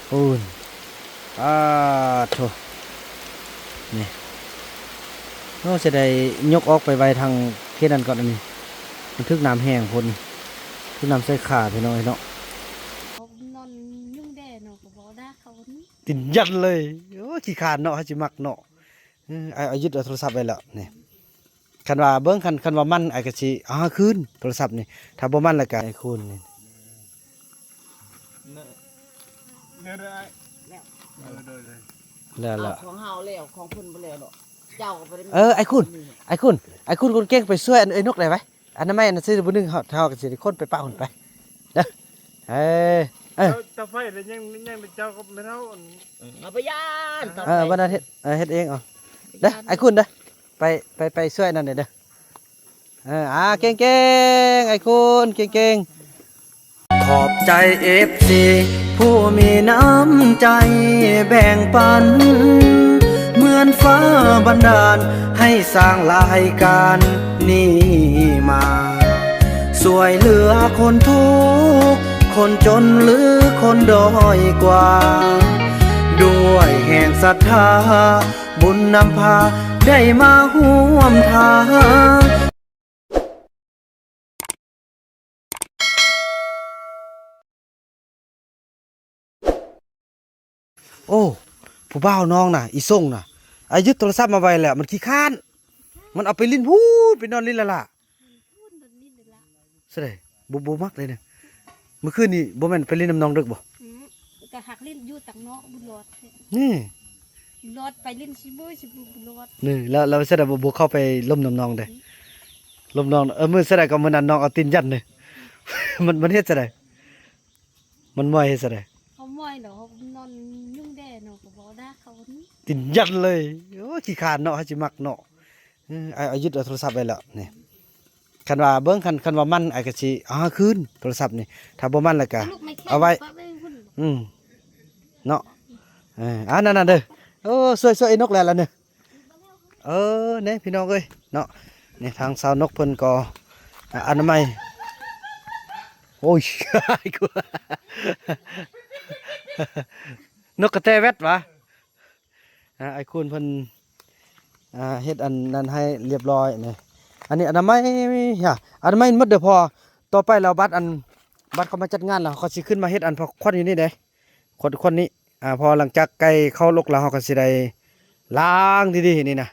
ໂອ້ຍ ປາດໂທ້ ນີ້ ໂອ້ ຊິໄດ້ຍົກອອກໄປໄວ້ທາງເຂດນັ້ນກ່ອນ. ອັນນີ້ມັນຖືກນ້ຳແຫ້ງໂພດນີ້ ຖືກນ້ຳໃສ່ຂາ ພີ່ນ້ອງເອີຍເນາະ. ນອນຍຸງແດ່ເນາະ ກໍບໍ່ໄດ້ເຂົ້ານີ້ ຕີນຢັນເລີຍ. ໂອ້ຍ ຂີ້ຄ້ານເນາະ ເຮົາຊິມັກເນາະ. ເອີ ອ້າຍ ອ້າຍຍຶດເອົາໂທລະສັບໄວ້ແລ້ວນີ້. ຄັນວ່າເບິ່ງ ຄັນ ຄັນວ່າໝັ້ນ ອ້າຍກໍຊິເອົາຫາຄືນໂທລະສັບນີ້ ຖ້າບໍ່ໝັ້ນແລ້ວກໍ ອ້າຍຄູນນີ້. ແລ້ວ ຂອງເຮົາແລ້ວ ຂອງເພິ່ນບໍ່ແລ້ວດອກ ເຈົ້າກໍບໍ່ໄດ້. ເອີ ອ້າຍຄູນ ອ້າຍຄູນ ອ້າຍຄູນຄົນເກັ່ງ ໄປຊ່ວຍອັນເອື້ອຍນົກໄດ້ໄວ. ອັນນັ້ນໄມ້ອັນນັ້ນຊື້ບໍ່ໜຶ່ງ ເຮົາ ເຮົາກໍຊິໄດ້ຂົນໄປປະຫຸ່ນໄປເດີ. ເອີ ເອີ ເຕົາ ເຕົາໄຟແລ້ວຍັງ ຍັງເຈົ້າກັບແມ່ເຖົ້າ ເອີ ເອົາໄປຢ້ານ ເອີ ວັນອາທິດ ເອີ ເຮັດເອງເອົາເດີ ອ້າຍຄູນເດີ. ໄປ ໄປ ໄປຊ່ວຍນັ້ນເດີ. ເອີ ອ່າ ເກັ່ງໆ ອ້າຍຄູນ ເກັ່ງໆ. ຂອບໃຈເອັຟຊີຜູ້ມີນ້ຳໃຈແບ່ງປັນ ເໝືອນຟ້າບັນດານໃຫ້ສ້າງລາຍການນີ້ມາ ຊ່ວຍເຫຼືອຄົນທຸກ ຄົນຈົນ ຫຼື ຄົນດ້ອຍກວ່າ ດ້ວຍແຮງສັດທາ ບຸນນຳພາ ໄດ້ມາຮ່ວມທາງ. ໂອ້ ຜູ້ບ່າວນ້ອງນະ ອີ່ສົງນະ ອາ ຍຶດໂທລະສັບມາໄວ້ແລ້ວ ມັນຂີ້ຄ້ານ ມັນເອົາໄປຫຼິ້ນພຸ້ນ ໄປນອນຫຼິ້ນລະລະ. ຊິໄດ້ ບໍ່ ບໍ່ມັກເລີຍນະ. ມື້ຄືນນີ້ບໍ່ແມ່ນໄປຫຼິ້ນນຳນ້ອງເດິກບໍ່? ອືມ ກໍຫາກຫຼິ້ນຢູ່ຕັງນອກ ບຸນລອດນີ້ ບຸນລອດໄປຫຼິ້ນຊິເບີຊິບຸ ບຸນລອດນີ້. ແລ້ວ ແລ້ວຊິໄດ້ ບໍ່ ບໍ່ເຂົ້າໄປລົມນຳນ້ອງເດ້ ອືມ ລົມນ້ອງ. ເອີ ມື້ຊິໄດ້ກໍມື້ນັ້ນນ້ອງເອົາຕີນຢັນເດ້ ມັນ ມັນເຮັດຈັ່ງໃດ? ມັນເມື່ອຍເຮັດຈັ່ງໃດ? ເຂົາເມື່ອຍເນາະ ເຂົານອນຍຸງແດ່ເນາະ ກໍບໍ່ໄດ້ເຂົ້ານີ້ ຕີນຢັນເລີຍ. ໂອ້ຍ ຂີ້ຄ້ານເນາະ ເຮົາຊິມັກເນາະ. ເອີ ອ້າຍ ອ້າຍຍຶດເອົາໂທລະສັບໄວ້ແລ້ວນີ້. ຄັນວ່າເບິ່ງ ຄັນ ຄັນວ່າໝັ້ນ ອ້າຍກໍຊິເອົາຫາຄືນໂທລະສັບນີ້ ຖ້າບໍ່ໝັ້ນແລ້ວກໍເອົາໄວ້. ອືມ ເນາະ. ເອີ ອັນນັ້ນນະເດີ. ໂອ້ ຊ່ວຍ ຊ່ວຍໄອ້ນົກແລ້ວລະນີ້. ເອີ ນີ້ພີ່ນ້ອງເອີຍເນາະ ນີ້ທາງສາວນົກເພິ່ນກໍ ອະ ອະນາໄມ. ໂອ້ຍ ນົກກະແຕແວັດຫວາ. ອາ ອ້າຍຄູນເພິ່ນ ອາ ເຮັດອັນນັ້ນໃຫ້ລຽບລ້ອຍນີ້. ອັນນີ້ອະນາໄມ ອະນາໄມໝົດເດີພໍ່. ຕໍ່ໄປແລ້ວບັດອັນ ບັດເຂົາມາຈັດງານແລ້ວ ເຂົາຊິຂຶ້ນມາເຮັດອັນພະຄວັນຢູ່ນີ້ເດ້. ຂວດ ຂວດນີ້ ອາ ພໍຫຼັງຈາກໄກ່ເຂົ້າລົກແລ້ວ ເຮົາກໍຊິໄດ້ລ້າງດີໆ ນີ້ນະ.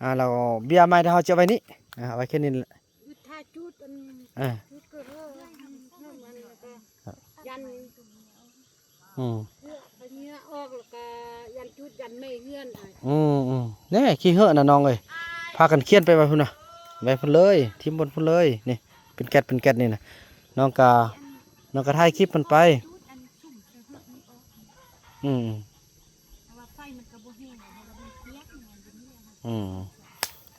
ອາ ແລ້ວເບຍໃໝ່ທີ່ເຮົາຈະໄວ້ນີ້ ອາ ເອົາໄວ້ແຄ່ນີ້ແຫຼະ. ຈຸດ ຖ້າຈຸດອັນ ອາ ຈຸດກໍເຮີ ເຮີມັນແລ້ວກໍຢັນ ອືມ ເຫື່ອ ເຫື່ອອອກແລ້ວກໍຢັນຈຸດ ຢັນໄມ້ເຮືອນ. ອືມໆ ແນ່ ຂີ້ເຫື່ອນະນ້ອງເອີຍ ພາກັນຂຽນໄປໄວ້ພຸ້ນນະ ໄວ້ພຸ້ນເລີຍ ຖິ້ມບ່ອນພຸ້ນເລີຍ. ນີ້ເປັນແກັດ ເປັນແກັດນີ້ນະ ນ້ອງກະ ນ້ອງກະຖ່າຍຄລິບມັນໄປ. ອືມ ອືມ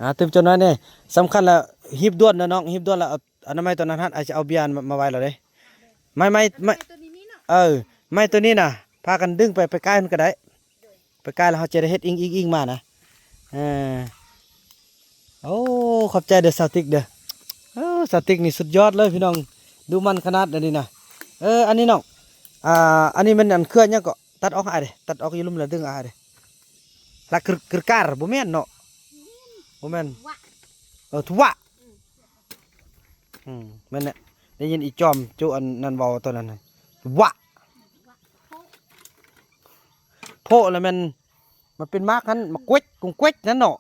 ອ່າ ຕື່ມຈັກໜ້ອຍແນ່. ສຳຄັນລະ ຮີບດ່ວນນະນ້ອງ ຮີບດ່ວນລະ. ເອົາ ອະນາໄມຕົວນັ້ນຫັ້ນ ອ້າຍຈະເອົາເບຍມາ ມາໄວ້ລະເດ້. ໄມ້ ໄມ້ ໄມ້ ເອີ ໄມ້ຕົວນີ້ນະ ພາກັນດຶງໄປ ໄປກ້າຍມັນກໍໄດ້ ໄປກ້າຍແລ້ວເຮົາຈະໄດ້ເຮັດອີງໆໆມານະ. ເອີ ໂອ້ ຂອບໃຈເດີສາວຕິກເດີ. ເອີ ສາວຕິກນີ້ສຸດຍອດເລີຍພີ່ນ້ອງ ດຸໝັ່ນຂະໜາດອັນນີ້ນະ. ເອີ ອັນນີ້ນ້ອງ ອ່າ ອັນນີ້ແມ່ນອັນເຄືອຫຍັງເກາະ? ຕັດອອກໃຫ້ອ້າຍເດ້ ຕັດອອກຢູ່ລຸ່ມແລ້ວດຶງອ້າຍເດ້. ລະ ກຶ ກຶກາ ບໍ່ແມ່ນເນາະ ບໍ່ແມ່ນ ເອີ ທຸວະ. ອືມ ອືມ ແມ່ນແຫຼະ ໄດ້ຍິນອີຈອມຈຸອັນນັ້ນເວົ້າຕອນນັ້ນ ທຸວະ. ໂພະລະແມ່ນ ມັນເປັນໝາກຫັ້ນ ໝາກເກັວ ກົງເກັວນັ້ນເນາະ.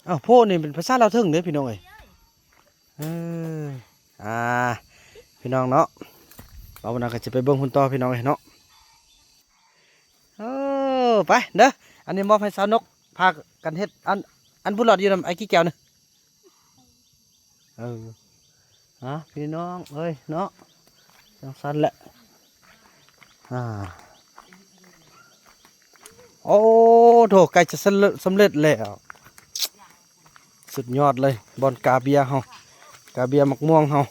ອ້າວ ໂພະນີ້ເປັນພາສາລາວເທິງເດ້ພີ່ນ້ອງເອີຍ. ເອີ ອ່າ ພີ່ນ້ອງເນາະ ເອົາ ວັນນັ້ນກໍຈະໄປເບິ່ງພຸ້ນຕໍ່ພີ່ນ້ອງເອີຍເນາະ. ເອີ ໄປເດີ ອັນນີ້ມອບໃຫ້ສາວນົກ ພາກັນເຮັດ ອັນ ອັນບຸນຫຼອດຢູ່ນຳໄອ້ກີ່ແກ້ວນະ. ເອີ ອ່າ ພີ່ນ້ອງເອີຍເນາະ ຈັ່ງຊັ້ນແຫຼະ. ອ່າ ໂອ້ໂຖ ໃກ້ຈະສຳເລັດ ສຳເລັດແລ້ວ ສຸດຍອດເລີຍ ບ່ອນກາເບຍເຮົາ ກາເບຍໝາກມ່ວງເຮົາ.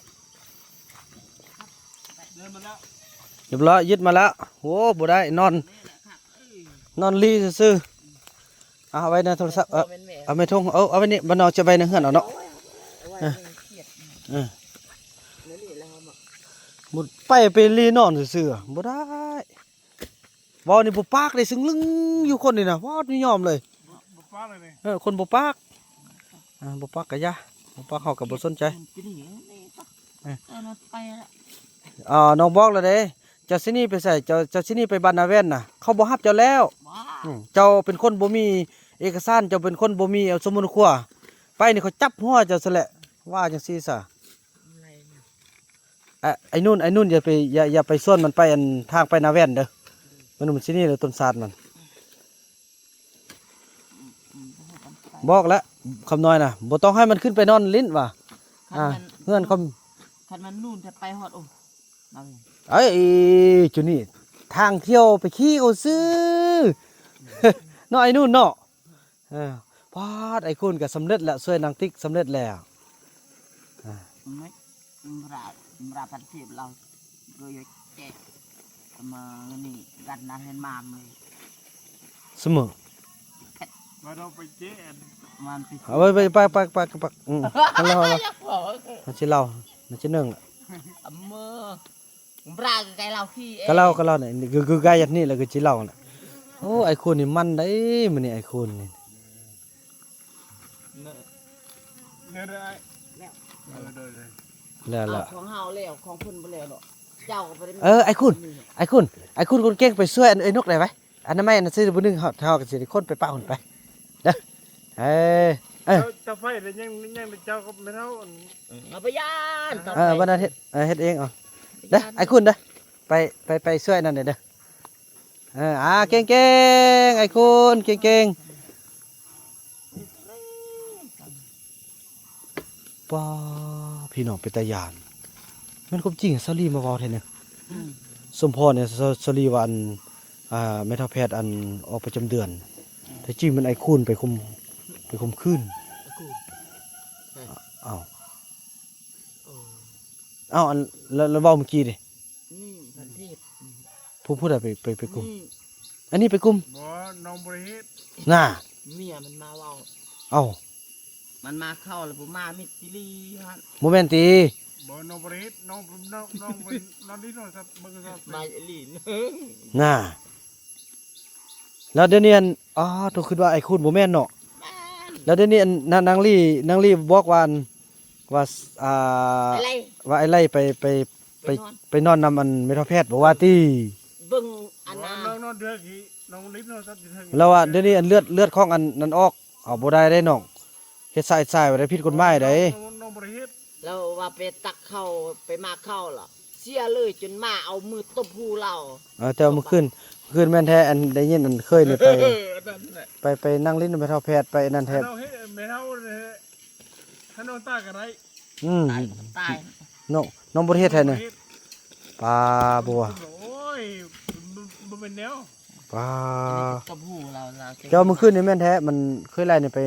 ຮຽບຮ້ອຍ ຍຶດມາແລ້ວ. ໂອ້ ບໍ່ໄດ້ ນອນ ນອນລີຊື່ໆ. ເອົາໄວ້ໃນໂທລະສັບ ເອົາ ເອົາແມ່ຖົງ ເອົາ ເອົາໄວ້ນີ້ ບ້ານເຮົາຈະໄວ້ໃນເຮືອນເອົາເນາະ. ເອີ ເອີ ແນວນີ້ແຫຼະ ເຮົາມາ ບໍ່ໄປ ໄປເລນອນຊື່ໆ ບໍ່ໄດ້. ເວົ້ານີ້ບໍ່ປາກເດ້ ຊຶງລຶ້ງຢູ່ຄົນນີ້ນະ ບໍ່ຍອມເລີຍ. ບໍ່ ບໍ່ປາກເລີຍນີ້. ເອີ ຄົນບໍ່ປາກ ອ່າ ບໍ່ປາກກະຢ່າ ບໍ່ປາກເຮົາກະບໍ່ສົນໃຈ. ເອີ ເອີ ນ້ອງບອກແລ້ວເດ້ ເຈົ້າຊິໜີໄປໃສ? ເຈົ້າ ເຈົ້າຊິໜີໄປບ້ານນາແວ່ນນະ ເຂົາບໍ່ຮັບເຈົ້າແລ້ວ. ອືມ ເຈົ້າເປັນຄົນບໍ່ມີເອກະສານ ເຈົ້າເປັນຄົນບໍ່ມີ ເອົາ ສົມມຸດຄົວ ໄປນີ້ເຂົາຈັບຫົວເຈົ້າຊັ້ນແຫຼະ ວ່າຈັ່ງຊີ້ຊະ. ອາ ໄອ້ນຸ່ນ ໄອ້ນຸ່ນ ຢ່າໄປ ຢ່າ ຢ່າໄປຊວນມັນໄປ ອັນ ທາງໄປນາແວ່ນເດີ ມັນ ມັນຊິໜີແລ້ວຕົ້ນຊາດມັນ. ອືມ ອືມ ບໍ່ຮູ້ກັນໄປ. ບອກແລ້ວ ຄຳນ້ອຍນະ ບໍ່ຕ້ອງໃຫ້ມັນຂຶ້ນໄປນອນຫຼິ້ນວ່າ ຄັນ ອ່າ ມັນ ເຮືອນຄຳ ຄັນມັນນູນຈະໄປຮອດ ໂອ້ ນາແວ່ນ. ເອີຍ ຈຸນີ້ທາງທ່ຽວໄປຂີ່ເອົາຊື່ເນາະ ໄອ້ນຸ່ນເນາະ. ເອີ ປາດ ໄອ້ຄຸນກະສຳເລັດແລ້ວ ຊ່ວຍນາງຕິກສຳເລັດແລ້ວ. ອາ ມາ ມາ ມາພັນທີບລາວ ກໍຢາກແຈກ ມານີ້ກັນນະ ເຫັນມາເລີຍສະເໝີ ມາເຮົາໄປເຈະ ມັນໄປ ເອົາໄປ ໄປ ໄປ ໄປ ໄປ ໄປ ອືມ ເອົາລະ ເອົາລະ ມັນຊິເລົ່າ ມັນຊິເໜິ່ງລະ ອາເມີ ບຣາກະໄກລາວຂີ່ເອງ ກະລາວ ກະລາວນີ້ ຄື ຄືໄກຍັດນີ້ລະ ຄືຊິລາວນະ. ໂອ້ ໄອ້ຄູນນີ້ມັນໄດ໋ ມື້ນີ້ໄອ້ຄູນນີ້ ແລ້ວ ແລ້ວ ຂອງເຮົາແລ້ວ ຂອງເພິ່ນບໍ່ແລ້ວດອກ ເຈົ້າກໍບໍ່ໄດ້ ເອີ ໄອ້ຄູນ ໄອ້ຄູນ ໄອ້ຄູນຄົນເກັ່ງໄປຊ່ວຍອັນເອື້ອຍນົກໄດ້ໄວ ອັນນັ້ນໄມ້ອັນນັ້ນຊື້ບໍ່ໜຶ່ງ ເຮົາ ເຮົາກໍຊິໄດ້ຂົນໄປປະພຸ້ນໄປເດີ. ເອີ ເອີ ເຈົ້າ ເຈົ້າໄຟແລ້ວຍັງ ຍັງເຈົ້າກັບແມ່ເຖົ້າອັນ ເອີ ບໍ່ຢ້ານ ເອີ ບໍ່ໄດ້ເຮັດ ເອີ ເຮັດເອງເອົາເດີ ໄອ້ຄຸນເດີ ໄປ ໄປ ໄປຊ່ວຍນັ້ນເດີ. ເອີ ອ່າ ເກັ່ງໆ ໄອ້ຄຸນ ເກັ່ງໆ. ປ້າ ພີ່ນ້ອງ ເປັນຕາຢ້ານ ແມ່ນຄວາມຈິງ ສາວລີມາເວົ້າແທ້ນີ້. ອືມ ສົມພອນນີ້ ສາວ ສາວລີວ່າ ອັນ ອ່າ ແມ່ເຖົ້າແພດ ອັນ ອອກປະຈຳເດືອນ ອືມ ແທ້ຈິງແມ່ນໄອ້ຄູນໄປຂົ່ມ ໄປຂົ່ມຂືນ ໄອ້ຄູນ ເອີ ອ້າວ ເອີ ອ້າວ ອັນ ແລ້ວ ແລ້ວເວົ້າມື້ກີ້ນີ້ ນີ້ ພັນທີບ ຜູ້ ຜູ້ໃດໄປ ໄປ ໄປກຸມ? ນີ້ ອັນນີ້ໄປກຸມ? ບໍ່ ນ້ອງບໍ່ໄດ້ເຮັດ ນ່າ ເມຍມັນມາເວົ້າ ເອົ້າ ມັນມາເຂົ້າແລ້ວບໍ່ມາມິດຈິລີຫັ້ນ ບໍ່ແມ່ນຕິ? ບໍ່ ນ້ອງບໍ່ໄດ້ເຮັດ ນ້ອງ ນ້ອງ ນ້ອງໄປນອນຫຼິ້ນໂທລະສັບ ເບິ່ງໂທລະສັບ ມາຫຼິ້ນ ນ່າ ແລ້ວດຽວນີ້ ອັນ ອໍ ໂຕ ຄິດວ່າໄອ້ຄູນບໍ່ແມ່ນເນາະ ແມ່ນ ແລ້ວດຽວນີ້ ອັນ ນາງ ນາງລີ ນາງລີບອກວ່າ ອັນ ວ່າ ອ່າ ໄອ້ໄລ ວ່າໄອ້ໄລໄປ ໄປ ໄປ ໄປນອນ ໄປນອນນຳ ອັນ ແມ່ເຖົ້າແພດ ບໍ່ວ່າຕິ? ເບິ່ງອັນນ່າ ນ້ອງນອນເທື່ອກີ້ ນ້ອງຫຼິ້ນໂທລະສັບຢູ່ເທິງ ລາວວ່າດຽວນີ້ ອັນ ເລືອດ ເລືອດຂອງອັນນັ້ນອອກ ເອົາບໍ່ໄດ້ເດ້ນ້ອງ ເຮັດຊາຍຊາຍບໍ່ໄດ້ ຜິດກົດໝາຍໃດ໋ ນ້ອງ ນ້ອງບໍ່ໄດ້ເຮັດ ລາວວ່າໄປຕັກເຂົ້າ ໄປໝາກເຂົ້າລະ ເສຍເລີຍ ຈົນໝາເອົາມືຕົບຫູລາວ. ເອີ ແຕ່ວ່າມື້ຄືນ ມື້ຄືນແມ່ນແທ້ ອັນ ໄດ້ຍິນ ອັນ ເຄີຍນີ້ໄປ ເອີ ອັນນັ້ນແຫຼະ ໄປ ໄປນັ່ງຫຼິ້ນນຳແມ່ເຖົ້າແພດ ໄປອັນນັ້ນແທ້ ເຮົາເຮັດແມ່ເຖົ້າແທ້ ຖ້ານ້ອງຕາຍກໍໄດ້ ອືມ ຕາຍ ຕາຍ ນ້ອງ ນ້ອງບໍ່ໄດ້ເຮັດໃຫ້ນະ ບໍ່ໄດ້ເຮັດ ປາ ບໍ່ວ່າ ໂອ້ຍ ບໍ່ ບໍ່ແມ່ນແນວ ປາ ຕົບຫູລາວ ລາວ ແຕ່ວ່າມື້ຄືນນີ້ແມ່ນແທ້ ມັນເຄີຍໄລ່ນີ້ໄປ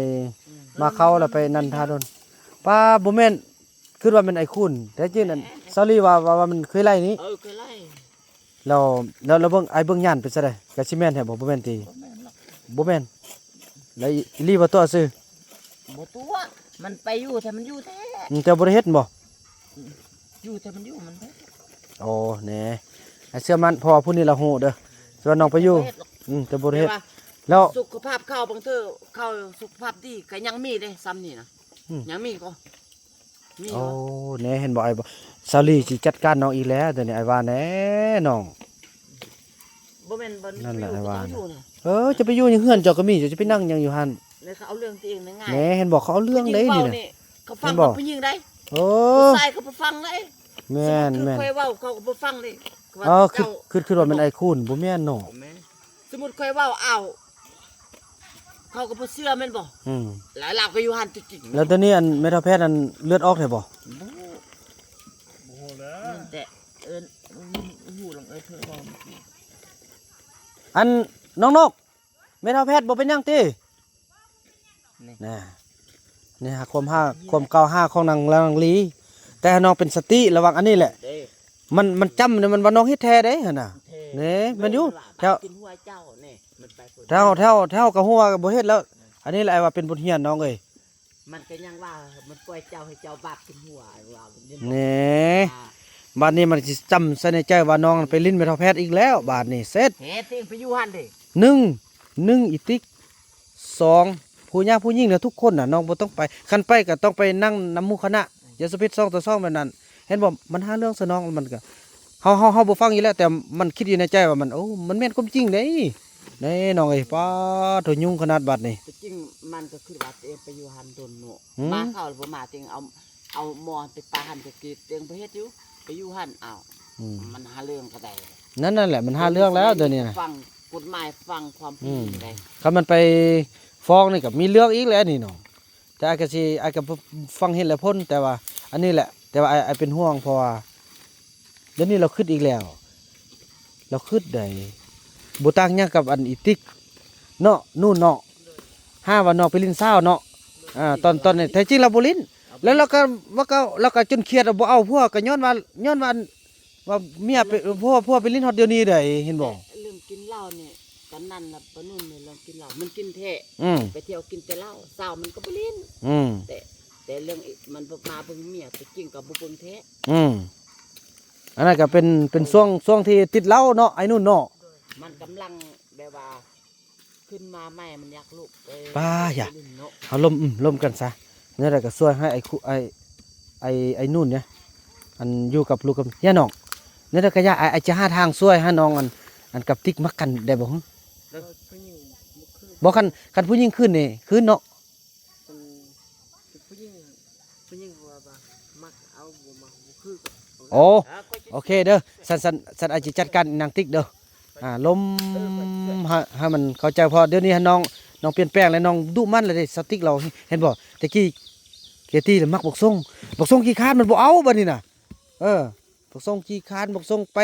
ອືມ ໝາກເຂົ້າ ແລ້ວໄປນັ້ນທ່າດົນ ປາ ບໍ່ແມ່ນ ຄິດວ່າແມ່ນໄອ້ຄູນ ແທ້ຈິງນັ້ນ ສາວລີວ່າ ວ່າ ວ່າມັນເຄີຍໄລ່ນີ້ ເອີ ເຄີຍໄລ່ ແລ້ວ ແລ້ວ ແລ້ວເບິ່ງ ອ້າຍເບິ່ງຍານເປັນຈັ່ງໃດ ກະຊິແມ່ນແທ້ບໍ່? ບໍ່ແມ່ນຕິ? ບໍ່ແມ່ນ ບໍ່ແມ່ນ ແລ້ວອີ່ຫຼີບໍ່ຕົວະຊື່? ບໍ່ຕົວະ ມັນໄປຢູ່ແທ້ ມັນຢູ່ແທ້ ອືມ ແຕ່ບໍ່ໄດ້ເຮັດບໍ່? ອືມ ຢູ່ແທ້ ມັນຢູ່ ມັນບໍ່ ໂອ້ ແນ່ ໃຫ້ເຊື່ອໝັ້ນ ເພາະວ່າຜູ້ນີ້ລາວຮູ້ເດີ ສ່ວນນ້ອງໄປຢູ່ ບໍ່ເຮັດ ອືມ ແຕ່ບໍ່ໄດ້ເຮັດ ແລ້ວສຸຂະພາບເຂົາ ບາງເທື່ອເຂົາສຸຂະພາບດີ ກະຍັງມີເດ້ ຊ່ຳນີ້ນະ ອືມ ຍັງມີກໍ ໂອ້ ແນ່ ເຫັນບໍ່ ອ້າຍບໍ່ ສາວລີຊິຈັດການນ້ອງອີກແລ້ວ ດຽວນີ້ອ້າຍວ່າແນ່ນ້ອງ ບໍ່ແມ່ນບໍ່ ນັ້ນແຫຼະ ອ້າຍວ່າ ເອີ ຈະໄປຢູ່ຫຍັງ ເຮືອນເຈົ້າກໍມີ ເຈົ້າຈະໄປນັ່ງຫຍັງຢູ່ຫັ້ນ ແນ່ ເຂົາເອົາເລື່ອງຕົວເອງນະ ງ່າຍ ແນ່ ເຫັນບໍ່ ເຂົາເອົາເລື່ອງໄດ໋ນີ້ນະ ເຂົາຟັງແຕ່ຜູ້ຍິງໄດ໋ ໂອ້ ຜູ້ຊາຍເຂົາບໍ່ຟັງເດ້ ແມ່ນໆ ສົມມຸດຄືຂ້ອຍເວົ້າ ເຂົາກໍບໍ່ຟັງເດ້ ເອີ ຄິດ ຄິດ ຄິດວ່າແມ່ນອ້າຍຄູນ ບໍ່ແມ່ນເນາະ ບໍ່ແມ່ນ ສົມມຸດຂ້ອຍເວົ້າ ອ້າວ ເຂົາກໍບໍ່ເຊື່ອແມ່ນບໍ່? ອືມ ແລ້ວລາວກໍຢູ່ຫັ້ນຕົວຈິງ ແລ້ວຕອນນີ້ ອັນ ແມ່ເຖົ້າແພດ ອັນ ເລືອດອອກແທ້ບໍ່? ບໍ່ຮູ້ ບໍ່ຮູ້ແລ້ວ ແຕ່ເອີ້ນ ຮູ້ລອງເອີ້ນເພິ່ນເວົ້າ ອັນ ນ້ອງນົກ ແມ່ເຖົ້າແພດບໍ່ເປັນຫຍັງຕິ? ນີ້ ນະ ນີ້ຫາຄວາມຫາ ຄວາມກ່າວຫາຂອງນາງ ນາງລີ ແຕ່ໃຫ້ນ້ອງເປັນສະຕິລະວັງອັນນີ້ແຫຼະ ເດ້ ມັນ ມັນຈຳ ມັນວ່ານ້ອງເຮັດແທ້ເດ້ຫັ້ນນະ ເດ້ ແມ່ນຢູ່ ເຈົ້າ ກິນຫົວເຈົ້ານີ້ ມັນໄປພຸ້ນ ເຈົ້າ ເຈົ້າ ເຈົ້າກໍຮູ້ວ່າບໍ່ເຮັດແລ້ວ ອັນນີ້ແຫຼະ ອ້າຍວ່າເປັນບົດຮຽນນ້ອງເອີຍ ມັນກໍຍັງວ່າ ມັນປ່ອຍເຈົ້າໃຫ້ເຈົ້າບາບກິນຫົວ ວ່າ ແນ່ ອ່າ ບາດນີ້ມັນຊິຈຳໃສ່ໃນໃຈວ່ານ້ອງໄປຫຼິ້ນແມ່ເຖົ້າແພດອີກແລ້ວ. ບາດນີ້ເສັດ ເຮັດເອງໄປຢູ່ຫັ້ນເດ້. ໜຶ່ງ ໜຶ່ງອີຕິກ ສອງ ຜູ້ຍາຜູ້ຍິງນະ ທຸກຄົນນະ ນ້ອງບໍ່ຕ້ອງໄປ. ຄັນໄປກໍຕ້ອງໄປນັ່ງນຳໝູ່ຄະນະ ຢ່າສະພິດສອງຕໍ່ສອງແບບນັ້ນ. ເຫັນບໍ່? ມັນຫາເລື່ອງໃສ່ນ້ອງ ມັນກໍ ເຮົາ ເຮົາ ເຮົາບໍ່ຟັງຢູ່ແລ້ວ ແຕ່ມັນຄິດຢູ່ໃນໃຈວ່າມັນ ໂອ້ ມັນແມ່ນຄວາມຈິງເດ້. ເດ້ນ້ອງເອີຍ ປາໂທ້ ຍຸງຂະໜາດບາດນີ້. ແຕ່ຈິງມັນກໍຄິດວ່າຕົວເອງໄປຢູ່ຫັ້ນດົນເນາະ ອືມ ມາເຂົ້າບໍ່ມາ ຕົວເອງເອົາ ເອົາໝໍໄປປະຫັ້ນໄປກີດ ຕົວເອງບໍ່ເຮັດຢູ່ ໄປຢູ່ຫັ້ນ. ອ້າວ ອືມ ມັນຫາເລື່ອງກໍໄດ້ ນັ້ນ ນັ້ນແຫຼະ ມັນຫາເລື່ອງແລ້ວດຽວນີ້ນະ. ຟັງກົດໝາຍ ຟັງຄວາມ ອືມ ຈິງໄດ້. ຄັນມັນໄປຟ້ອງນີ້ກໍມີເລື່ອງອີກແລ້ວນີ້ເນາະ. ແຕ່ອ້າຍກໍຊິ ອ້າຍກໍຟັງເຫດແລະຜົນ ແຕ່ວ່າອັນນີ້ແຫຼະ ແຕ່ວ່າອ້າຍ ອ້າຍເປັນຫ່ວງ ເພາະວ່າດຽວນີ້ລາວຄຶດອີກແລ້ວ ລາວຄຶດໃດ໋ ບໍ່ຕ່າງຫຍັງກັບອັນອີຕິກເນາະ ນູ່ນເນາະ. ຫາວ່ານ້ອງໄປຫຼິ້ນສາວເນາະ ອ່າ ຕອນ ຕອນນີ້ແທ້ຈິງລາວບໍ່ຫຼິ້ນ ແລ້ວລາວກໍວ່າ ກໍ ລາວກໍຈົນຄຽດວ່າບໍ່ເອົາຜົວ ກໍຍ້ອນວ່າ ຍ້ອນວ່າ ວ່າເມຍໄປ ຜົວ ຜົວໄປຫຼິ້ນຮອດດຽວນີ້ໃດ໋ ເຫັນບໍ່? ເລື່ອງກິນເຫຼົ້ານີ້ ຕອນນັ້ນລະປານຸ່ນນີ້ເລື່ອງກິນເຫຼົ້າ ມັນກິນແທ້ ອືມ ໄປທ່ຽວກິນແຕ່ເຫຼົ້າ ສາວມັນກໍບໍ່ຫຼິ້ນ ອືມ ແຕ່ ແຕ່ເລື່ອງອີ ມັນມາເບິ່ງເມຍ ແຕ່ຈິງກໍບໍ່ເບິ່ງແທ້ ອືມ. ອັນນັ້ນກໍເປັນ ເປັນຊ່ວງ ຊ່ວງທີ່ຕິດເຫຼົ້າເນາະ ໄອ້ນຸ່ນເນາະ ມັນກຳລັງແບບວ່າ ຂຶ້ນມາໃໝ່ມັນຢາກລຸກ ເອີ ປ້າ ຢ່າ ເຮົາລົມ ອືມ ລົມກັນຊະ. ແນວໃດກໍຊ່ວຍໃຫ້ໄອ້ຄຸ ໄອ້ ໄອ້ ໄອ້ນຸ່ນນີ້ ອັນ ຢູ່ກັບລູກກັບເມຍນ້ອງ ແນວໃດກໍຢ່າ ອ້າຍ ອ້າຍຈະຫາທາງຊ່ວຍໃຫ້ນ້ອງ ອັນ ອັນກັບຕິກມັກກັນໄດ້ບໍ່? ບໍ່ ຄັນ ຄັນຜູ້ຍິງຄືນນີ້ຄືນເນາະ ຜູ້ຍິງ ຜູ້ຍິງວ່າ ວ່າມັກເອົາ ບໍ່ມັກບໍ່ຄື. ໂອ້ ໂອເຄເດີ ຊັ້ນ ຊັ້ນ ຊັ້ນອ້າຍຊິຈັດການນາງຕິກເດີ ອ່າ ລົມໃຫ້ ໃຫ້ມັນເຂົ້າໃຈ ເພາະດຽວນີ້ຫັ້ນນ້ອງ ນ້ອງປ່ຽນແປງແລ້ວ ນ້ອງດຸໝັ່ນແລ້ວເດ້ ສະຕິກລາວ ເຫັນບໍ່? ແຕ່ກີ້ເກຕີລະມັກບັກສົງ ບັກສົງຂີ້ຄ້ານມັນບໍ່ເອົາບາດນີ້ນະ ເອີ ບັກສົງຂີ້ຄ້ານ ບັກສົງໄປ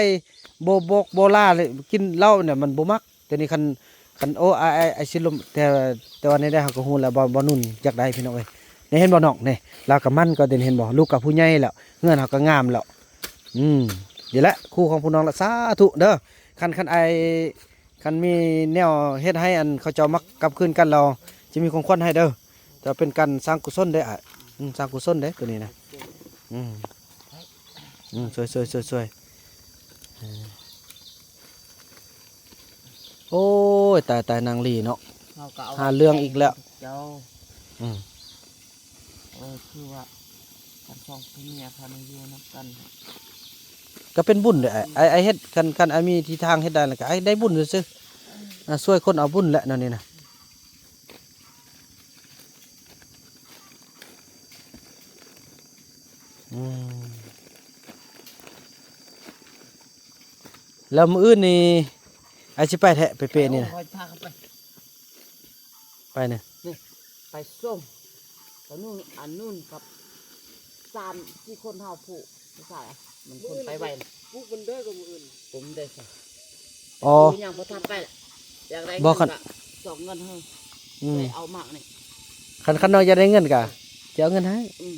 ບໍ່ບອກບໍ່ລາເລີຍ ກິນເຫຼົ້ານີ້ມັນບໍ່ມັກ. ແຕ່ນີ້ຄັນ ຄັນ ໂອ້ ອ້າຍ ອ້າຍ ອ້າຍຊິລົມ ແຕ່ ແຕ່ວ່າແນວໃດເຮົາກໍຮູ້ແລ້ວວ່າ ບໍ່ນຸ່ນຢາກໄດ້ພີ່ນ້ອງເອີຍ. ນີ້ເຫັນບໍ່ນ້ອງ ນີ້ລາວກໍໝັ້ນກໍເດັ່ນ ເຫັນບໍ່? ລູກກໍຜູ້ໃຫຍ່ແລ້ວ ເຮືອນເຮົາກໍງາມແລ້ວ. ອືມ ນີ້ແຫຼະຄູ່ຂອງພວກນ້ອງລະ ສາທຸເດີ. ຄັນ ຄັນອ້າຍ ຄັນມີແນວເຮັດໃຫ້ ອັນ ເຂົາເຈົ້າມັກກັບຄືນກັນ ລາວຈະມີຂອງຂວັນໃຫ້ເດີ. ແຕ່ເປັນການສ້າງກຸສົນເດ້ອ້າຍ ອືມ ສ້າງກຸສົນເດ້ໂຕນີ້ນະ. ອືມ ອືມ ຊ່ວຍໆໆໆ ເອີ ໂອ້ຍ ຕາຍໆ ນາງລີເນາະ ເຮົາກໍເອົາ ຫາເລື່ອງອີກແລ້ວ ເຈົ້າ ອືມ ເອີ ຄືວ່າ ຄັນສອງຜົວເມຍພາກັນຢູ່ນຳກັນ ກໍເປັນບຸນເດ້ ອ້າຍ ອ້າຍເຮັດ ຄັນ ຄັນອ້າຍມີທີ່ທາງເຮັດໄດ້ ແລ້ວກໍອ້າຍໄດ້ບຸນຊື່ໆ ອາ ຊ່ວຍຄົນເອົາບຸນແຫຼະ ແນວນີ້ນະ. ອືມ ແລ້ວມື້ອື່ນນີ້ ອ້າຍຊິໄປແທ້ ໄປເປນີ້ນະ ໂອ້ຍ ພາກັນໄປ ໄປນະ ນີ້ ໄປສົ່ງ ຕານຸ່ນ ອັນນຸ່ນກັບສາມສີ່ຄົນເຮົາຜູ້ ຜູ້ຊາຍ ມັນຄົນໄປໄວນະ ປຸກມັນເດີກັບມື້ອື່ນ ປຸກເດີຊະ ອໍ ຍັງບໍ່ທັນໄປລະ ຢາກໄດ້ ບໍ່ ເງິນ ຄັນ ກໍຊອກເງິນໃຫ້ ອືມ ໄປເອົາໝາກນີ້ ຄັນ ຄັນນ້ອງຢາກໄດ້ເງິນກໍຈະເອົາເງິນໃຫ້ ອືມ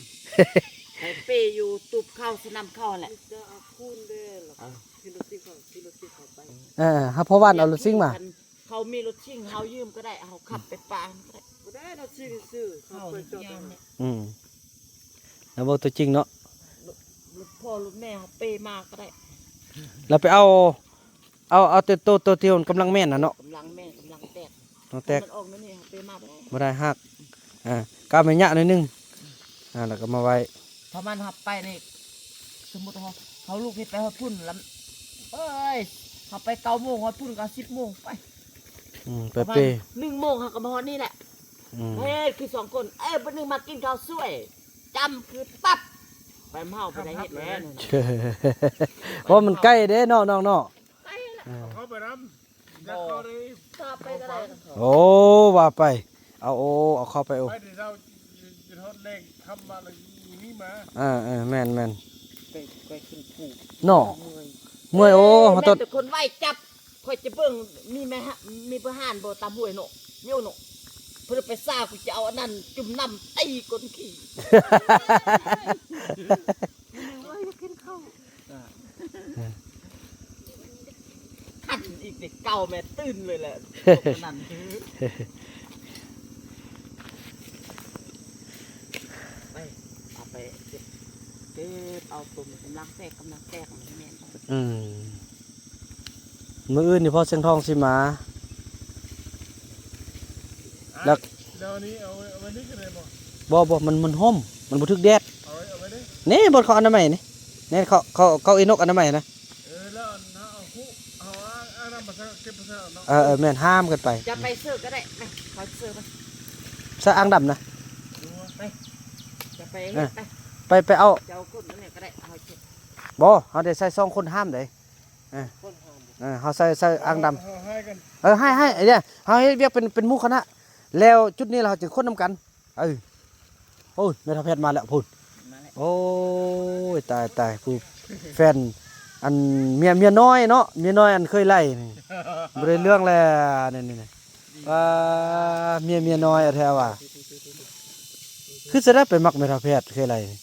ໃຫ້ເປຢູ່ຕູບເຂົ້າ ສະໜາມເຂົ້າຫັ້ນແຫຼະ ມີແຕ່ເອົາຄູນເດ້ ແລ້ວກໍ ເອີ ຂີ່ລົດຊິງເຂົ້າ ຂີ່ລົດຊິງເຂົ້າໄປ ເອີ ເຮົາພໍວ່ານເອົາລົດຊິງມາ ຄັນເຂົາມີລົດຊິງ ເຮົາຢືມກໍໄດ້ ເຮົາຂັບໄປປະກໍໄດ້ ບໍ່ໄດ້ ລົດຊິງຊື່ ເຂົາໄປຈອດ ອືມ ແລ້ວເວົ້າຕົວຈິງເນາະ ລົດ ລົດພໍ່ລົດແມ່ເຮົາເປມາກໍໄດ້ ແລ້ວໄປເອົາ ເອົາ ເອົາແຕ່ໂຕ ໂຕທີ່ມັນກຳລັງແມ່ນນະເນາະ ກຳລັງແມ່ນ ກຳລັງແຕກ ກຳລັງແຕກ ມັນອອກແນວນີ້ ເຮົາເປມາບໍ່ໄດ້ ບໍ່ໄດ້ ຮາກ ອ່າ ກໍເອົາໄມ້ຫຍ້າໜ້ອຍໜຶ່ງ ອ່າ ແລ້ວກໍມາໄວ້ ເພາະມັນເຮົາໄປນີ້ ສົມມຸດເຮົາ ເຮົາລຸກນີ້ໄປຮອດພຸ້ນລະ ເອີຍ ເຮົາໄປເກົ້າໂມງ ຮອດພຸ້ນກໍສິບໂມງ ໄປ ອືມ ໄປເປ ປະມານໜຶ່ງໂມງເຮົາກໍມາຮອດນີ້ແຫຼະ ອືມ ເອີຍ ຄືສອງຄົນ ເອີຍ ບັດໜຶ່ງມາກິນເຂົ້າຊ່ວຍ ຈ້ຳຄືປັບ ໄປເຮົາບໍ່ໄດ້ເຮັດແລ້ວ ເພາະມັນໃກ້ເດ້ເນາະ ນ້ອງເນາະ ໃກ້ແຫຼະ ເອີ ເອົາເຂົ້າໄປນຳ ບໍ່ ເຂົ້າໄປກໍໄດ້ ໂອ້ ວ່າໄປ ເອົາ ໂອ້ ເອົາເຂົ້າໄປ ໂອ້ ໄປແຕ່ເຊົ້າຈົນຮອດແລງຄ່ຳມາແລ້ວມີໝາ ເອີ ເອີ ແມ່ນໆ ໄປ ໄປຂຶ້ນພູເນາະ ເມື່ອຍ ເມື່ອຍ ໂອ້ ເອີ ເຮົາຕ້ອງ ແມ່ນແຕ່ຄົນໄວຈັບ ຂ້ອຍຈະເບິ່ງ ມີແມ່ ມີປະຫານບໍ່ຕາມຫ້ວຍເນາະ ມີເນາະ ເພິ່ນໄປຊາ ກູຈະເອົາອັນນັ້ນຈຸ່ມນ້ຳຕີກົ້ນຂີ້ ເອີ ຢາກກິນເຂົ້າ ອ່າ ຄັນອີກເດັກເກົ່າແມ່ຕື່ນເລີຍແຫຼະ ນັ້ນ ໄປ ເອົາໄປເກັບ ເກັບ ເອົາຕົວມັນກຳລັງແຕກ ກຳລັງແຕກ ມັນແມ່ນ. ອືມ ມື້ອື່ນນີ້ພໍ່ຊຽງທອງຊິມາ. ແລ້ວ ແລ້ວອັນນີ້ເອົາໄວ້ ເອົາໄວ້ນີ້ກໍໄດ້ບໍ່? ບໍ່ ບໍ່ ມັນ ມັນຮົ່ມ ມັນບໍ່ຖືກແດດ. ເອົາໄວ້ ເອົາໄວ້ເດ້. ນີ້ບ່ອນເຂົາອະນາໄມນີ້ ນີ້ເຂົາ ເຂົາ ເຂົາເອົາອີນົກອະນາໄມນະ. ເອີ ແລ້ວອັນເຮົາເອົາ ເຮົາເອົາອັນນັ້ນມາໃສ່ ເກັບມາໃສ່ເນາະ. ເອີ ເອີ ແມ່ນ ຫ້າມກັນໄປ. ຈະໄປເຊີກໍໄດ້ ໄປ ຂໍເຊີໄປ ໃສ່ອ່າງດຳນະ. ໄປ ຈະໄປເຮັດໄປ ໄປ ໄປເອົາ ເຈົ້າຄົນອັນນີ້ກໍໄດ້ ເຮົາເກັບ. ບໍ່ ເຮົາໄດ້ໃສ່ສອງຄົນຫ້າມເດ້. ເອີ ຄົນຫ້າມ ເອີ ເຮົາໃສ່ ໃສ່ອ່າງດຳ ເຮົາ ເຮົາໃຫ້ກັນ. ເອີ ໃຫ້ ໃຫ້ ເອີ ເຮົາເຮັດວຽກເປັນ ເປັນໝູ່ຄະນະ ແລ້ວຈຸດນີ້ລະເຮົາຈຶ່ງຄົນນຳກັນ. ເອີ ໂອ້ຍ ແມ່ເຖົ້າແພດມາແລ້ວພຸ້ນ ມາແລ້ວ. ໂອ້ຍ ຕາຍ ຕາຍ ຜູ້ແຟນ ອັນ ເມຍ ເມຍນ້ອຍເນາະ ເມຍນ້ອຍອັນເຄີຍໄລ່ນີ້ ບໍ່ໄດ້ເລື່ອງແລ້ວ ນີ້ ນີ້ ນີ້. ອ່າ ເມຍ ເມຍນ້ອຍແທ້ວ່າ ຄືຈະໄດ້ໄປມັກແມ່ເຖົ້າແພດເຄີຍໄລ່ນີ້.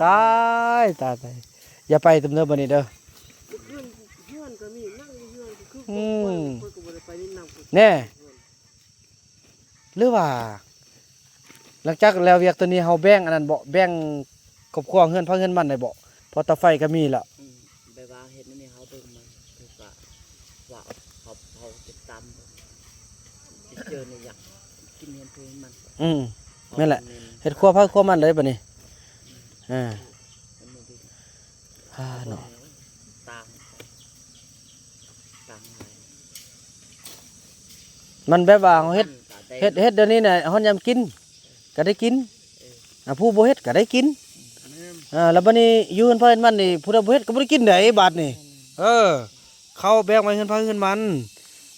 ໂອ້ ຕາຍ ຕາຍ ຕາຍ ຢ່າໄປຕື່ມເດີບັດນີ້ເດີ. ເຮືອນ ເຮືອນກໍມີ ນັ່ງຢູ່ເຮືອນກໍຄື ອືມ ຂ້ອຍກໍບໍ່ໄດ້ໄປຫຼິ້ນນຳ ແນ່. ຫຼືວ່າຫຼັງຈາກແລ້ວວຽກໂຕນີ້ ເຮົາແບ່ງອັນນັ້ນເບາະ ແບ່ງຄອບຄົວເຮືອນໃຜເຮືອນມັນໄດ້ເບາະ? ເພາະເຕົາໄຟກໍມີລະ. ອືມ ແບບວ່າເຮັດແນວນີ້ ເຮົາເບິ່ງມັນຄືວ່າ ວ່າເຮົາ ເຮົາຕິດຕາມ ຊິເຈີໃນຢາກກິນເຮືອນໃຜເຮືອນມັນ. ອືມ ແມ່ນແຫຼະ ເຮັດຄົວໃຜຄົວມັນເລີຍບັດນີ້. ອືມ ອ່າ ມັນບໍ່ດີ ອ່າ ເນາະ ຕ່າງ ຕ່າງຫຼາຍ ມັນແບບວ່າເຮົາເຮັດ ເຮັດ ເຮັດດຽວນີ້ນະ ຮອດຍາມກິນກໍໄດ້ກິນ ເອີ ອ່າ ຜູ້ບໍ່ເຮັດກໍໄດ້ກິນ. ແມ່ນ ອ່າ ແລ້ວບັດນີ້ຢູ່ເຮືອນໃຜເຮືອນມັນນີ້ ຜູ້ໃດບໍ່ເຮັດກໍບໍ່ໄດ້ກິນໃດບາດນີ້. ເອີ ເຂົ້າແບ່ງໄວ້ເຮືອນໃຜເຮືອນມັນ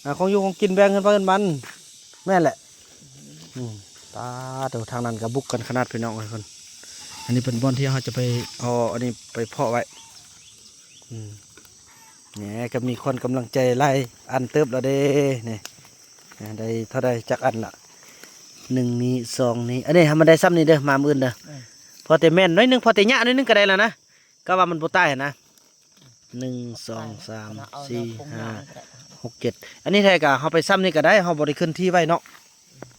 ອ່າ ຂອງຢູ່ຂອງກິນແບ່ງເຮືອນໃຜເຮືອນມັນ. ແມ່ນແຫຼະ. ອືມ ປາໂທ້ ທາງນັ້ນກໍບຸກກັນຂະໜາດ ພີ່ນ້ອງເອີຍ. ອັນນີ້ເປັນບ່ອນທີ່ເຮົາຈະໄປເອົາອັນນີ້ໄປເພາະໄວ້. ອືມ ແໝ ກໍມີຄົນກຳລັງໃຈຫຼາຍອັນເຕີບແລ້ວເດ້ນີ້. ອ່າ ໄດ້ເທົ່າໃດຈັກອັນລະ ໜຶ່ງນີ້ ສອງນີ້ ອັນນີ້ໃຫ້ມັນໄດ້ຊ່ຳນີ້ເດີ ມາມື້ອື່ນເດີ. ເອີ ພໍແຕ່ແມ່ນໜ້ອຍໜຶ່ງ ພໍແຕ່ຍະໜ້ອຍໜຶ່ງກໍໄດ້ແລ້ວນະ. ກໍວ່າມັນບໍ່ຕາຍຫັ້ນນະ ໜຶ່ງ ສອງ ສາມ ສີ່ ຫ້າ ຫົກ ເຈັດ ອັນນີ້ແທ້ກໍເຮົາໄປຊ່ຳນີ້ກໍໄດ້ ເຮົາບໍ່ໄດ້ເຄື່ອນທີ່ໄວ້ເນາະ.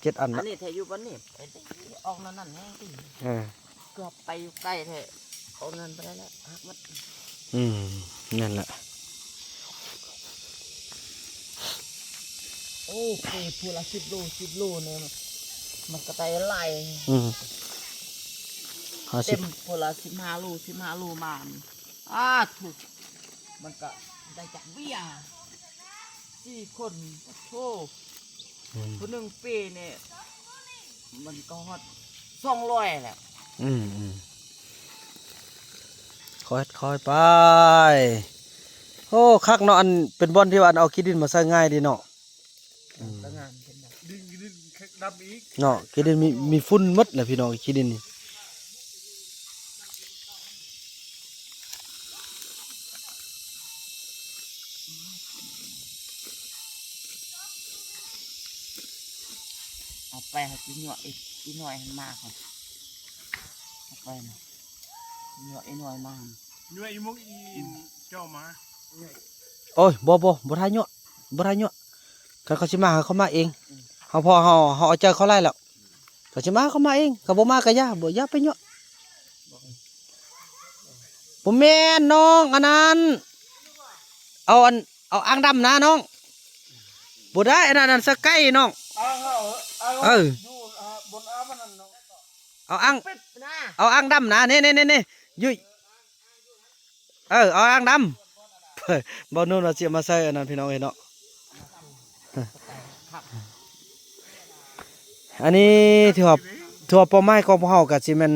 ເຈັດອັນ ອັນນີ້ແທ້ຢູ່ບ່ອນນີ້ ໄປອອກນັ້ນແຮງຕິ ເອີ ເກືອບໄປຢູ່ໃກ້ແທ້ ອອກນັ້ນບໍ່ໄດ້ແລ້ວ ຫັກໝົດ. ອືມ ນັ້ນແຫຼະ. ໂອ້ ເປຜູ້ລະສິບໂລ ສິບໂລນີ້ ມັນກໍໄດ້ຫຼາຍ. ອືມ ຫ້າສິບ ເຕັມຜູ້ລະສິບຫ້າໂລ ສິບຫ້າໂລມາ. ອາ ທຸກ ມັນກໍໄດ້ຈັກເບຍ ສີ່ຄົນ ໂອ້ໂຫ. ອືມ ຜູ້ໜຶ່ງປີນີ້ ມັນກໍຮອດສອງຮ້ອຍແລ້ວ. ອືມ ອືມ ຄ່ອຍ ຄ່ອຍໄປ. ໂອ້ ຄັກເນາະ ອັນເປັນບ່ອນທີ່ວ່າ ອັນເອົາຂີ້ດິນມາໃສ່ງ່າຍດີເນາະ. ອືມ ກໍງາມເປັນແບບ ດິນ ດິນດຳອີກເນາະ. ຂີ້ດິນມີ ມີຝຸ່ນໝົດແຫຼະພີ່ນ້ອງ ຂີ້ດິນນີ້. ເອົາໄປໃຫ້ອີ່ນ້ອຍ ອີ່ນ້ອຍຫັ້ນມາກ່ອນ ເອົາໄປນະ. ຍົວະອີ່ນ້ອຍມາ ຍົວະອີ່ມົກອີ່ ເຈົ້າມາ. ໂອ້ຍ ບໍ່ ບໍ່ ບໍ່ຖ້າຍົວະ ບໍ່ຖ້າຍົວະ. ຄັນເຂົາຊິມາ ເຂົາມາເອງ. ເຮົາ ເພາະເຮົາ ເຮົາເອົາໃຈເຂົາຫຼາຍແລ້ວ. ເຂົາຊິມາ ເຂົາມາເອງ. ເຂົາບໍ່ມາກໍຢ່າ ບໍ່ ຢ່າໄປຍົວະ. ບໍ່ແມ່ນນ້ອງ ອັນນັ້ນ ເອົາອັນ ເອົາອ່າງດຳນະນ້ອງ. ບໍ່ໄດ້ ອັນນັ້ນ ອັນສະໄກນ້ອງ. ອ່າງເຮົາ ອ່າງເຮົາ ເອີ ຢູ່ ອ່າ ບົນອ່າງມັນນັ້ນເນາະ. ເອົາອ່າງ ເອົາອ່າງດຳນະ ນີ້ໆໆໆ ຢູ່ ເອີ ເອົາອ່າງດຳ. ເບົານູນວ່າຊິເອົາມາໃສ່ອັນນັ້ນ ພີ່ນ້ອງເອີຍເນາະ. ອັນນີ້ຖືວ່າ ຖືວ່າເປົ້າໝາຍຂອງພວກເຮົາກໍຊິແມ່ນ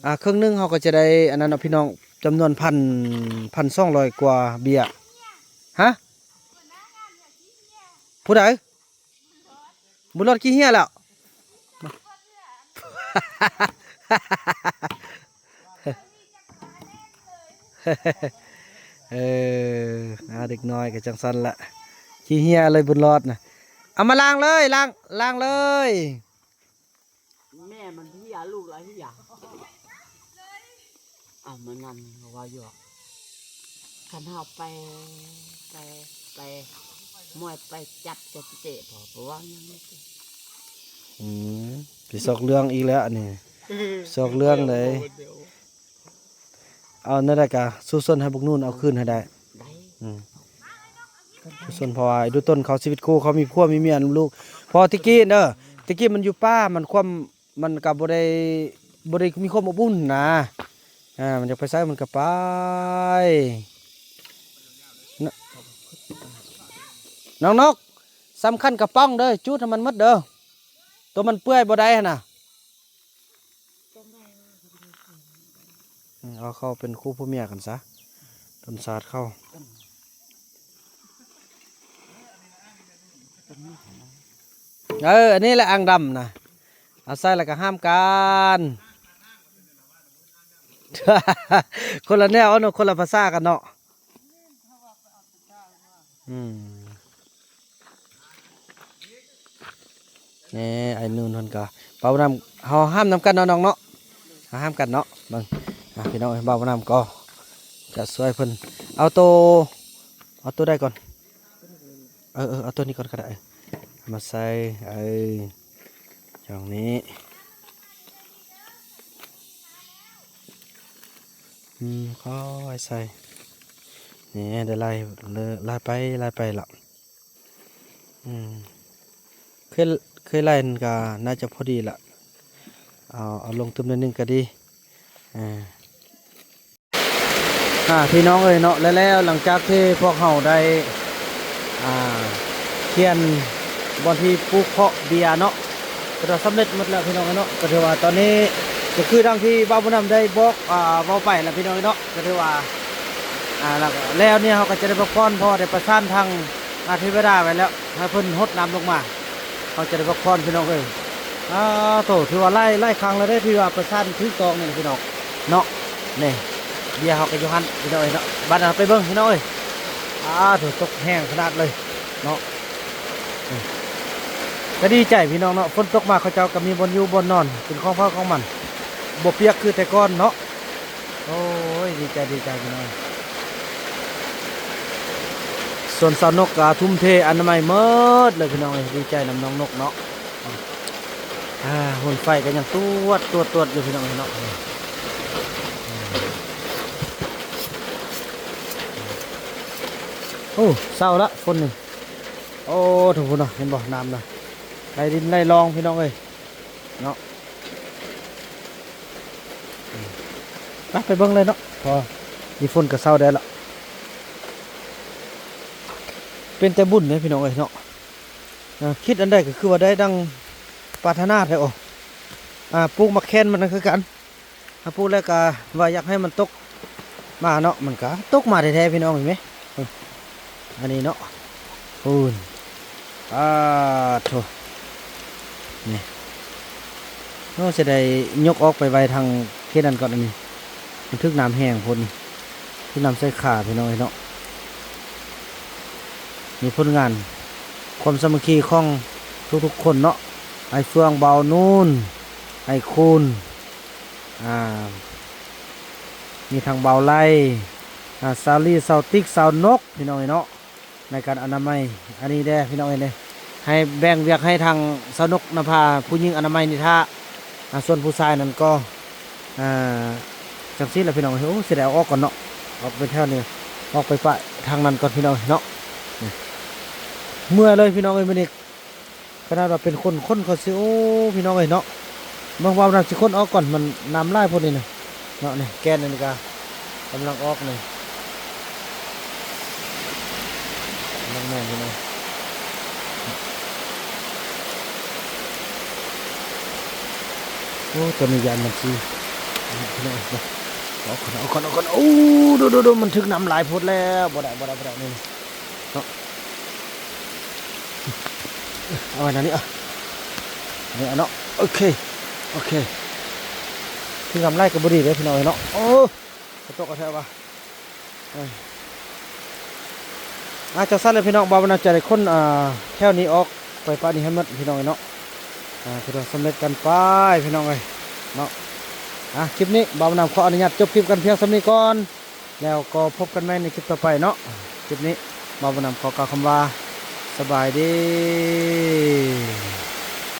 ອ່າ ເຄິ່ງໜຶ່ງເຮົາກໍຈະໄດ້ອັນນັ້ນເນາະ ພີ່ນ້ອງ ຈຳນວນພັນ ພັນສອງຮ້ອຍກວ່າເບຍ. ຮະ? ຜູ້ໃດ? ບຸນລອດຂີ້ເຫຍແລ້ວ. ເອີ ອ່າ ເດັກນ້ອຍກໍຈັ່ງຊັ້ນລະ ຂີ້ເຫຍເລີຍບຸນລອດນະ. ເອົາມາລ້າງເລີຍ ລ້າງ ລ້າງເລີຍ. ແມ່ມັນເຫຍ ລູກລະເຫຍ. ເອົາມານຳ ເຮົາເວົ້າຢູ່ ຄັນເຮົາໄປ ໄປ ໄປ ມວຍໄປຈັບ ຈະເຕະ ບໍ່ ບໍ່ເວົ້າຫຍັງເລີຍ. ອືມ ຊິຊອກເລື່ອງອີກແລ້ວອັນນີ້ ຊອກເລື່ອງໃດ. ເອົາແນວໃດກະສູ້ຊົນໃຫ້ບັກນູນເອົາຄືນໃຫ້ໄດ້. ໄດ້ ອືມ ສູ້ຊົນ ເພາະວ່າໄອ້ດູຕົ້ນເຂົາຊີວິດຄູ່ ເຂົາມີຜົວມີເມຍນຳລູກ. ເພາະແຕ່ກີ້ເດີ ແຕ່ກີ້ມັນຢູ່ປ່າ ມັນຄວາມ ມັນກະບໍ່ໄດ້ ບໍ່ໄດ້ມີຄວາມອົບອຸ່ນນະ. ອ່າ ມັນຢາກໄປໃສມັນກະໄປ. ນ- ນ້ອງນົກ ສຳຄັນກະປ໋ອງເດີ ຈູດໃຫ້ມັນໝົດເດີ ໂຕມັນເປື່ອຍບໍ່ໄດ້ຫັ້ນນະ. ອືມ ເອົາເຂົາເປັນຄູ່ຜົວເມຍກັນຊະ ຕົ້ນຊາດເຂົາ. ເອີ ອັນນີ້ແຫຼະອ່າງດຳນະ ເອົາໃສ່ແລ້ວກະຫ້າມກັນ ຄົນລະແນວເນາະ ຄົນລະພາສາກັນເນາະ. ອືມ ນີ້ໄອ້ນູນເພິ່ນກະ ບ່າວນຳ ເຮົາຫ້າມນຳກັນເນາະນ້ອງເນາະ ເຮົາຫ້າມກັນເນາະ. ເບິ່ງ ອ່າ ພີ່ນ້ອງເອີຍ ບ່າວນຳກໍຈະຊ່ວຍເພິ່ນ ເອົາໂຕ ເອົາໂຕໃດກ່ອນ. ເອີໆ ເອົາໂຕນີ້ກ່ອນກໍໄດ້ ເອົາມາໃສ່ ເອີ ຊ່ອງນີ້ ອືມ ຄ່ອຍໃສ່ ນີ້ ໄດ້ຫຼາຍ ຫຼາຍໄປ ຫຼາຍໄປລະ. ອືມ ເຄີຍ ເຄີຍໄລ່ນັ້ນກະໜ້າຈະພໍດີລະ ເອົາ ເອົາລົງຕື່ມໜ້ອຍໜຶ່ງກະດີ ອ່າ. ອ່າ ພີ່ນ້ອງເອີຍເນາະ ແລ້ວ ແລ້ວຫຼັງຈາກທີ່ພວກເຮົາໄດ້ ອ່າ ຂຽນບ່ອນທີ່ປູກເພາະເບ້ຍເນາະ ກະຖືວ່າສຳເລັດໝົດແລ້ວພີ່ນ້ອງເອີຍເນາະ. ກະຖືວ່າຕອນນີ້ກະຄືດັ່ງທີ່ບ່າວບຸນນຳໄດ້ບອກ ອ່າ ເວົ້າໄປລະພີ່ນ້ອງເອີຍເນາະ ກະຖືວ່າ ອ່າ ແລ້ວ ແລ້ວນີ້ເຮົາກະຈະໄດ້ພັກຜ່ອນ ເພາະວ່າໄດ້ປະສານທາງ ອ່າ ເທວະດາໄວ້ແລ້ວ ໃຫ້ເພິ່ນຫົດນ້ຳລົງມາ ເຮົາຈະໄດ້ພັກຜ່ອນພີ່ນ້ອງເອີຍ. ອ່າ ໂທ້ ຖືວ່າຫຼາຍ ຫຼາຍຄັ້ງແລ້ວເດ້ ທີ່ວ່າປະສານຖືກຕ້ອງນີ້ພີ່ນ້ອງເນາະ. ນີ້ ເບ້ຍເຮົາກະຢູ່ຫັ້ນພີ່ນ້ອງເອີຍເນາະ ບາດນັ້ນໄປເບິ່ງພີ່ນ້ອງເອີຍ. ອ່າ ໂທ້ ຕົກແຮງຂະໜາດເລີຍເນາະ. ນີ້ ກະດີໃຈພີ່ນ້ອງເນາະ ຝົນຕົກມາເຂົາເຈົ້າກະມີບ່ອນຢູ່ບ່ອນນອນ ເປັນຂອງໃຜຂອງມັນ ບໍ່ປຽກຄືແຕ່ກ່ອນເນາະ. ໂອ້ຍ ດີໃຈ ດີໃຈພີ່ນ້ອງ. ສ່ວນສາວນົກກະທຸ່ມເທອະນາໄມໝົດເລີຍພີ່ນ້ອງເອີຍ ດີໃຈນຳນ້ອງນົກເນາະ. ອ່າ ໂຮມໄຟກະຍັງຕວດໆໆຢູ່ພີ່ນ້ອງເອີຍເນາະ. ໂອ້ ເຊົາລະຝົນນີ້. ໂອ້ ທຸກຄົນເນາະ ເຫັນບໍ່ ນ້ຳນະ ໄຫຼລິນໄຫຼລອງພີ່ນ້ອງເອີຍເນາະ. ໄປ ໄປເບິ່ງເລີຍເນາະ ເພາະວ່າມີຝົນກະເຊົາແດ່ລະ. ເປັນແຕ່ບຸນເດ້ພີ່ນ້ອງເອີຍເນາະ ເອີ ຄິດອັນໃດກະຄືວ່າໄດ້ດັ່ງປາດຖະໜາແທ້. ໂອ້ ອ່າ ປູກໝາກແຄນມັນກະຄືກັນ ຖ້າປູກແລ້ວກະວ່າຢາກໃຫ້ມັນຕົກມາເນາະ ມັນກະຕົກມາແທ້ໆພີ່ນ້ອງເຫັນໄໝ. ເອີ ອັນນີ້ເນາະ ພຸ້ນ ປາດໂທ້ ນີ້ ໂອ້ ຊິໄດ້ຍົກອອກໄປໄວ້ທາງເຂດນັ້ນກ່ອນ. ອັນນີ້ມັນຖືກນ້ຳແຮງໂພດນີ້ ຖືກນ້ຳໃສ່ຂາພີ່ນ້ອງເອີຍເນາະ. ນີ້ຜົນງານຄວາມສາມັກຄີຂອງທຸກໆຄົນເນາະ ອ້າຍເຟືອງ ບ່າວນູນ ອ້າຍຄູນ ອ່າ ມີທັງບ່າວໄລ ອ່າ ສາວລີ ສາວຕິກ ສາວນົກ ພີ່ນ້ອງເອີຍເນາະ ໃນການອະນາໄມ. ອັນນີ້ແດ່ພີ່ນ້ອງເອີຍເດ້ ໃຫ້ແບ່ງວຽກໃຫ້ທາງສາວນົກນຳພາຜູ້ຍິງອະນາໄມນີ້ຖ້າ ອ່າ ສ່ວນຜູ້ຊາຍນັ້ນກໍ ອ່າ ຈັ່ງຊີ້ລະພີ່ນ້ອງເອີຍ. ໂອ້ ຊິໄດ້ເອົາອອກກ່ອນເນາະ ອອກໄປແຖວນີ້ ອອກໄປປະທາງນັ້ນກ່ອນພີ່ນ້ອງເນາະ. ນີ້ ເມື່ອຍເລີຍພີ່ນ້ອງເອີຍມື້ນີ້ ຂະໜາດວ່າເປັນຄົນ ຄົນເຂົາຊິ ໂອ້ ພີ່ນ້ອງເອີຍເນາະ ເບິ່ງວ່ານ້ຳຊິຂົນອອກກ່ອນ ມັນນ້ຳຫຼາຍໂພດນີ້ນະເນາະ. ນີ້ແກ່ນອັນນີ້ກະກຳລັງອອກນີ້ ກຳລັງແມ່ນພີ່ນ້ອງ. ໂອ້ ໂຕນີ້ຢ້ານມັນຊິ ພີ່ນ້ອງເອີຍ ເອົາກ່ອນ ເອົາກ່ອນ ເອົາກ່ອນ. ໂອ້ ໂດໆໆ ມັນຖືກນ້ຳຫຼາຍໂພດແລ້ວ ບໍ່ໄດ້ ບໍ່ໄດ້ ບໍ່ໄດ້ ນີ້ ເນາະ ເອົາໄວ້ນັ້ນນີ້ ເອົານີ້ເນາະ. ໂອເຄ ໂອເຄ ຖືກນ້ຳຫຼາຍກະບໍ່ດີເດ້ພີ່ນ້ອງເອີຍເນາະ. ໂອ້ ກະຕົກເອົາແທ້ວ່າ ເອີ ອ່າ ຈັ່ງຊັ້ນແຫຼະພີ່ນ້ອງ ບ່າວບຸນນຳຈະໄດ້ຂົນ ອ່າ ແຖວນີ້ອອກໄປປະນີ້ໃຫ້ໝົດພີ່ນ້ອງເອີຍເນາະ. ອ່າ ຖືວ່າສຳເລັດກັນໄປພີ່ນ້ອງເອີຍເນາະ. ອ່າ ຄລິບນີ້ບ່າວບຸນນຳຂໍອະນຸຍາດຈົບຄລິບກັນພຽງສ່ຳນີ້ກ່ອນ ແລ້ວກໍພົບກັນໃໝ່ໃນຄລິບຕໍ່ໄປເນາະ. ຄລິບນີ້ບ່າວບຸນນຳຂໍກ່າວຄຳວ່າ ສະບາຍດີ.